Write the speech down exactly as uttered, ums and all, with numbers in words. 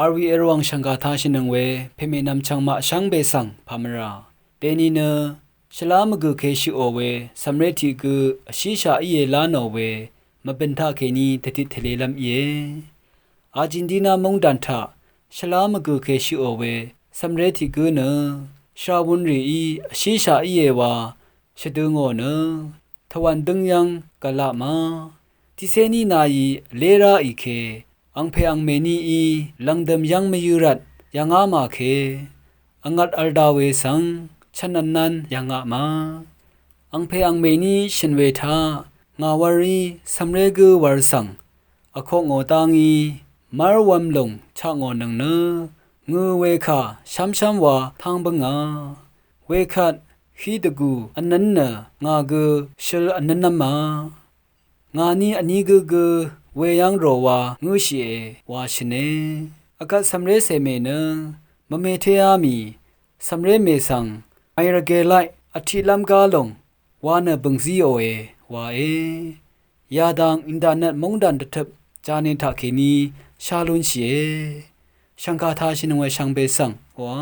Arwi èrwàng shv̀ngkà tashìnøng we pèmè nvmchvng maq shvngbe svng pà mvrà. Dèni nø shvlá mvgø̀ ke shøqò we cv̀mré tiq gǿ vshíshaq íe lá nò we mvbø̀n taqkèní dvtit tvlelv́m íe. Argentina móngdàn taq shvlá mvgø̀ ke shøqò we cv̀mré tiq gǿ nø shvrawun rìí vshíshaq íe wa shvdø̄ ngò nø tvwàn dǿng yv́ng gvlaq ma. Tiqcé ní nayi vlé ráì ke angpè angmè níí lv̀ngdø̀m yv́ng mvyø̄ rvt yv̀ngá mà ke vngvt v̄l da we svng chv̀n vnv̄n yv̀ngaq ma. Angpè angmè ní shø̀n we taq ngà wv̄l í cv̀mré gǿ wv̄l svng vkok ngò dá ngí mv́r wv̄m lòng chaq ngò nøng nø ngø̄ wekà shv́mshv́m wa tv́ng bǿngà. Wekvt hí dvgù vnv́n nø ngà gø shøl vnv́nv́m ma. Ngà ní vní gǿ gǿ we yv́ng rò wa ngǿshìe wa shø̀ne. Vgvt cv̀mré cèmè nø mvmetéá mì cv̀mré mè svng màì rvgē laq vtiqlv́m gá lòng wa nø bø̀ngzíòe wae. Yadang internet móngdàn dvtøp jane taqkèní shá lúnshìe. Shv̀ngkà tashìnøng we shvngbe svng wa